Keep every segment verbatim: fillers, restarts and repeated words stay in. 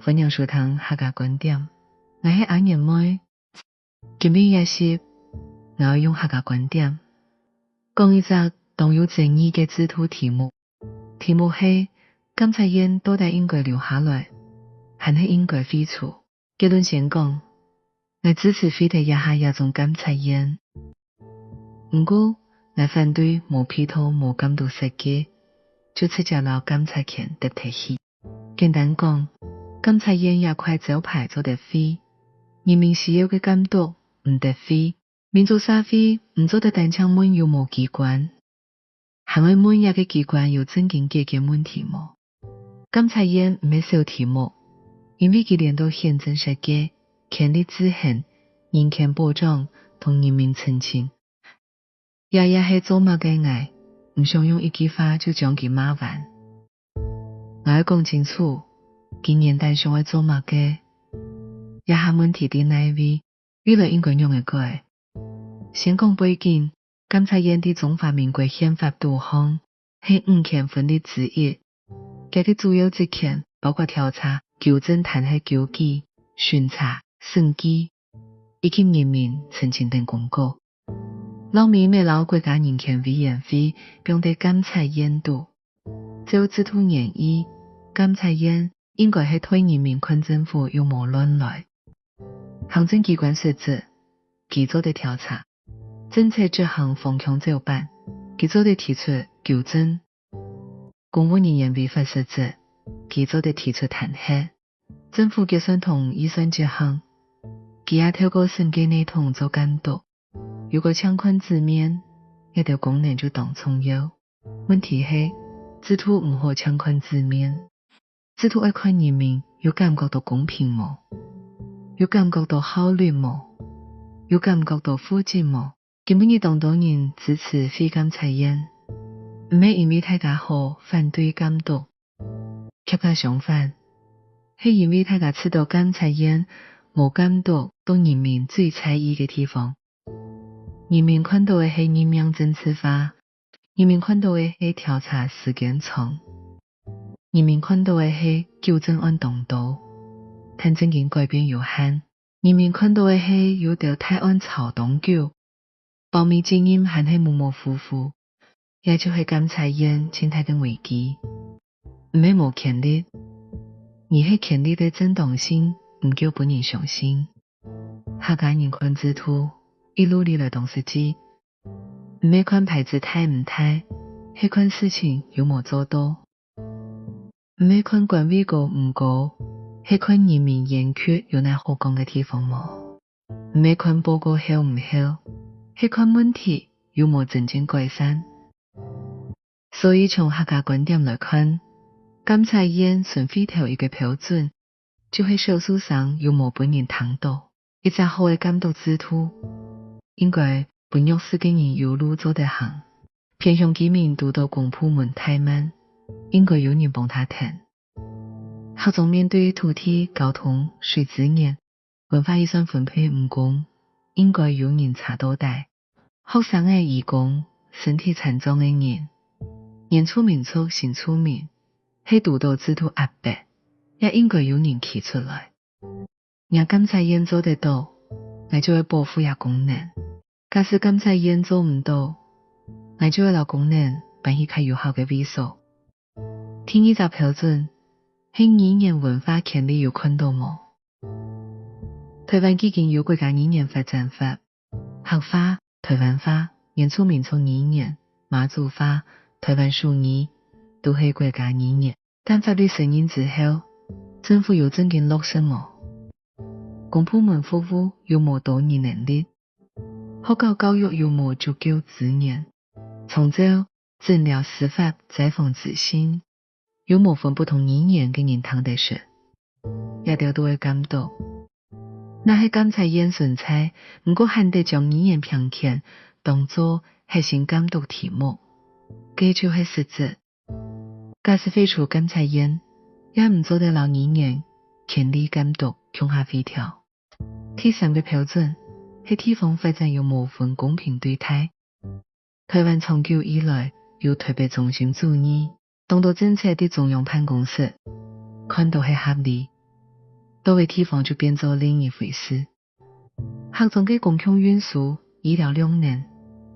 歡迎收聽客家觀點，𠊎係阿年妹。今晡日這集，𠊎愛用客家觀點，講一隻當有爭議个制度題目。題目係：監察院到底應該留下來，還係應該廢除？結論先講， 𠊎支持廢忒這下這種監察院。毋過，𠊎反對無配套、無監督設計，就直接摎監察權㧒忒去。簡單講，監察院這塊招牌做得廢，人民需要个監督毋得廢。民主社會毋做得單淨問有無機關， 還愛問這個機關有正經解決問題無？監察院毋係小題目，因為佢連到憲政設計、權力制衡、人權保障同人民陳情。這也係做麼个𠊎毋想用一句話就將佢罵完。𠊎愛講清楚，佢原旦想愛做麼个，這下問題在哪位， 未來應該仰仔改？先講背景，監察院在中華民國憲法肚項係五權分立之一。佢个主要職權包括調查、糾正、彈劾、糾舉、巡查、審計，以及人民陳情等功過。摎尾尾摎國家人權委員會放在監察院肚。照制度原意，監察院 應該係代人民看政府有無亂來。行政機關失職，佢做得調查；政策執行方向走板，佢做得提出糾正；公務人員違法失職，佢做得提出彈劾；政府決算同預算執行，佢也透過審計系統做監督。如果淨看字面，這兜功能就當重要。 問題係，制度毋好淨看字面，制度愛看人民有感覺到公平無？有感覺到效率無？有感覺到負責無？今晡日當多人支持廢監察院，毋係因為大家好反對監督，恰恰相反，係因為大家知道監察院無監督到人民最在意个地方。人民看到个係任命政治化， 人民看到个係調查時間長，人民看到个係糾正案當多，但正經改變有限。人民看到个係有兜大案吵當久，包尾責任還係模模糊糊，這就係監察院盡大个危機。毋係無權力，而係權力个正當性毋夠分人相信。客家人看制度，一路以來當實際， 毋係看牌子大毋大，係看事情有無做到。毋係看官位高毋高，係看人民冤屈有哪好講个地方無。毋係看報告厚毋厚，係看問題有無真正改善。所以從客家觀點來看，監察院純粹頭一個標準， 就係少數聲有無分人聽到。一隻好个監督制度，應該分弱勢个人有路做得行。偏鄉居民堵到公部門怠慢，應該有人幫佢等。客庄面對土地、交通、水資源、文化預算分配毋公，應該有人查到底。 學生仔、移工、身體殘障个人、原住民族、新住民，係堵到制度壓迫，也應該有人企出來。若監察院做得到，𠊎就會保護這功能；假使監察院做毋到，𠊎就會摎功能搬去較有效个位所。第二隻標準，係語言文化權利有看到無？臺灣既經有國家語言發展法， 客話、臺灣話、原住民族語言、馬祖話、臺灣手語，都係國家語言。但法律承認之後，政府有正經落實無？公部門服務有無多語能力？學校教育有無足夠資源？長照、診療、司法、災防資訊， 有無分不同語言个人聽得識？這兜都係監督。若係監察院存在，毋過還得將語言平權當做核心監督題目，該就係失職。假使廢除監察院，也毋做得摎語言權利監督共下廢掉。第三個標準，係地方發展有無分公平對待。 臺灣長久以來有臺北中心主義，當多政策在中央辦公室，看到係合理，到位地方就變做另一回事。客庄个公共運輸、醫療量能、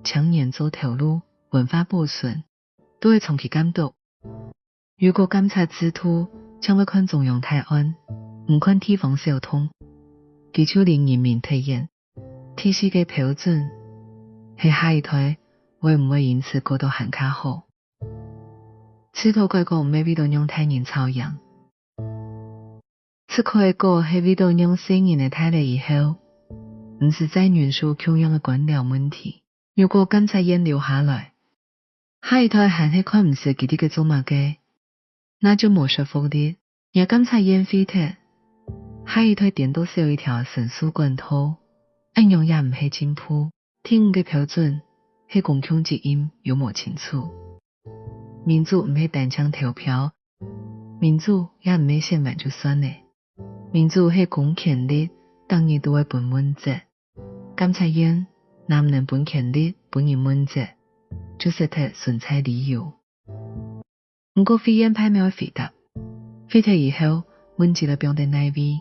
青年做頭路、文化保存，都係長期監督。如果監察制度淨會看中央大案，毋看地方小痛，佢就離人民忒遠。第四个標準，係下一代會毋會因此過到還較好。制度改革毋係為到讓大人吵贏，制度改革係為到讓細人仔大了以後，毋使再忍受共樣个官僚問題。如果監察院留下來，下一代還係看毋識佢兜个做麼个，那就無說服力。若監察院廢忒，下一代顛倒少一條申訴管道，恁樣也毋係進步。第五个標準，係公共責任有無清楚。民主毋係單淨投票，民主也毋係選完就算了。民主係公權力逐日都愛分問責。監察院若毋能分權力分人問責，就失忒存在理由。毋過廢院派乜愛回答，廢忒以後，問責愛放在哪位？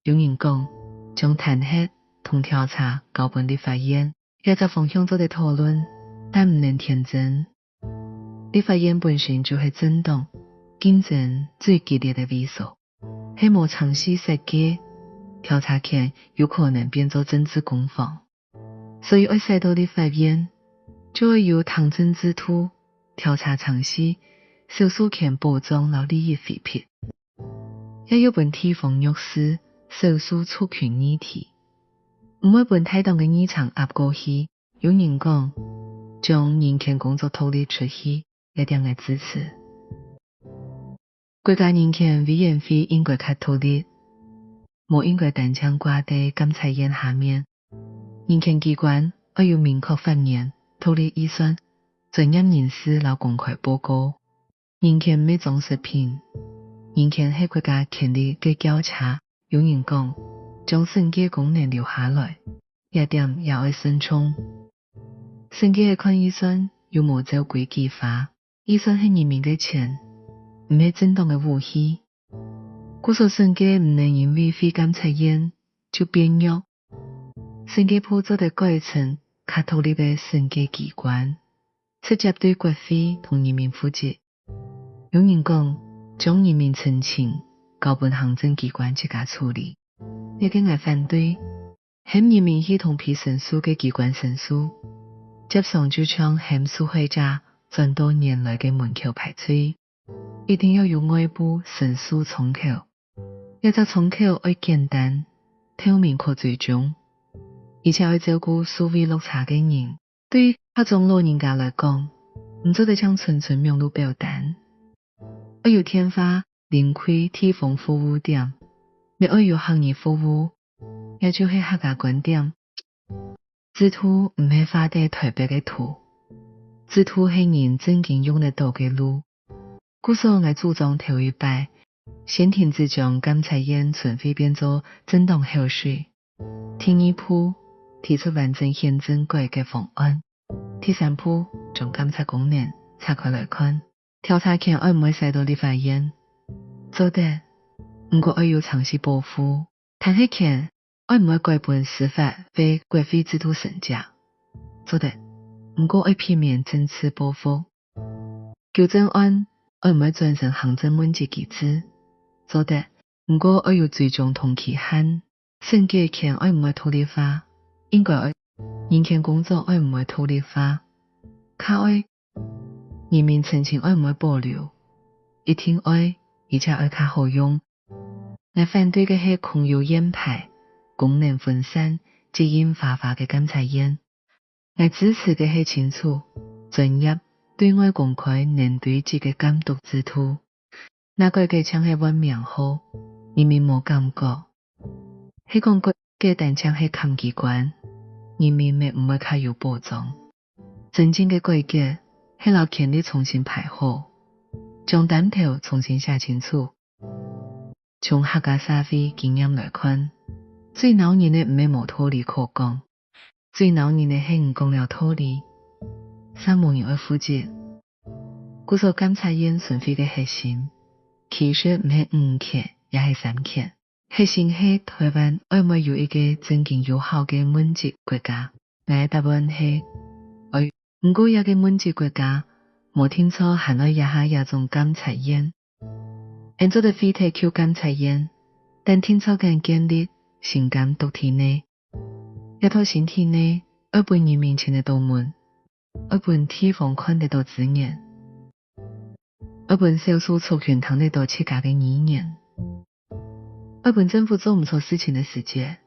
有人講，將彈劾同調查交分立法院，這隻方向做得討論，但毋能天真。立法院本身就係政黨競爭最激烈个位所，係無程序設計，調查權有可能變做政治攻防。所以愛徙到立法院，就愛有聽證制度、調查程序、少數權保障摎利益回避，也愛分地方弱勢、少數族群議題，毋會分大黨个議程壓過去。有人講，將人權工作獨立出去，這點𠊎支持。國家人權委員會應該較獨立，無應該單淨掛在監察院下面。人權機關愛有明確法源、獨立預算、專業人士摎公開報告。人權毋係裝飾品，人權係國家權力个筊尺。有人講，將審計功能留下來，這點也愛慎重。審計係看預算有無照規矩花，預算係人民个錢，毋係政黨个武器。故所審計毋能因為廢監察院就變弱。審計部做得改成較獨立个審計機關，直接對國會同人民負責。有人講，將人民陳情交分行政機關自家處理，這个𠊎反對。喊人民去同被申訴个機關申訴，輒常就像喊受害者轉到原來个門口排隊。一定愛有外部申訴窗口，這隻窗口愛簡單、透明可追蹤，而且愛照顧數位落差个人。對客庄老人家來講，毋做得淨純純網路表單，愛有電話、臨櫃、地方服務點，乜愛有客語服務，這就係客家觀點。制度毋係畫在臺北个圖，制度係人正經用得到个路。故所𠊎主張頭一擺，先停止將監察院純粹變做政黨口水。第二步，提出完整憲政改革方案。第三步，將監察功能拆開來看，調查權愛毋愛徙到立法院？做得，毋過愛有程序保護。彈劾權愛毋愛改分司法或國會制度承接？做得，毋過愛避免政治報復。糾正案愛毋愛轉成行政問責機制？做得，毋過愛有追蹤同期限。審計權愛毋愛獨立化？應該愛。人權工作愛毋愛獨立化？較愛。人民陳情愛毋愛保留？一定愛，而且愛較好用。𠊎反對个係空有院牌、功能分散、責任花花个監察院。𠊎支持个係清楚、專業、對外公開、能追跡个監督制度。若改革淨係換名號，人民無感覺。係講改革單淨係砍機關，人民乜毋會較有保障。真正个改革係摎權力重新排好，將擔頭重新寫清楚。從客家社會經驗來看，最惱人个毋係無道理可講，最惱人个係你講了道理，煞無人愛負責。故所監察院存廢个核心，其實毋係五權，也係三權。核心係臺灣愛毋愛有一個正經有效个問責國家？𠊎个答案係愛。毋過這個問責國家，無定著還愛這下這種監察院。 𫣆做得廢忒舊監察院，但定著愛建立新監督體系。這套新體系愛分人民尋得著門，愛分地方看得著資源，愛分少數族群聽得著自家个語言，愛分政府做毋著事情个時節，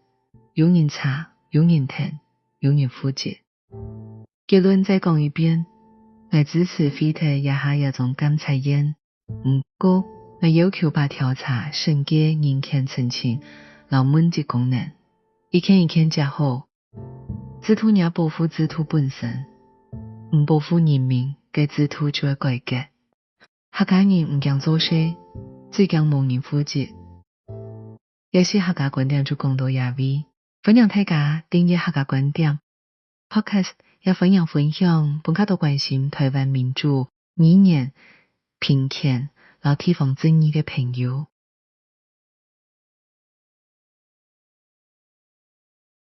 有人查，有人聽，有人負責。 結論再講一遍，𠊎支持廢忒這下這種監察院，毋過，𠊎要求把調查、審計、人權澄清摎問責功能，一件一件接好。制度若保護制度本身，毋保護人民，該制度就愛改革。客家人毋驚做事，只驚無人負責。這集客家觀點就講到這位。 歡迎大家訂閱客家觀點Podcast，也歡迎分享分較多關心臺灣民主、語言、平權摎地方正義个朋友。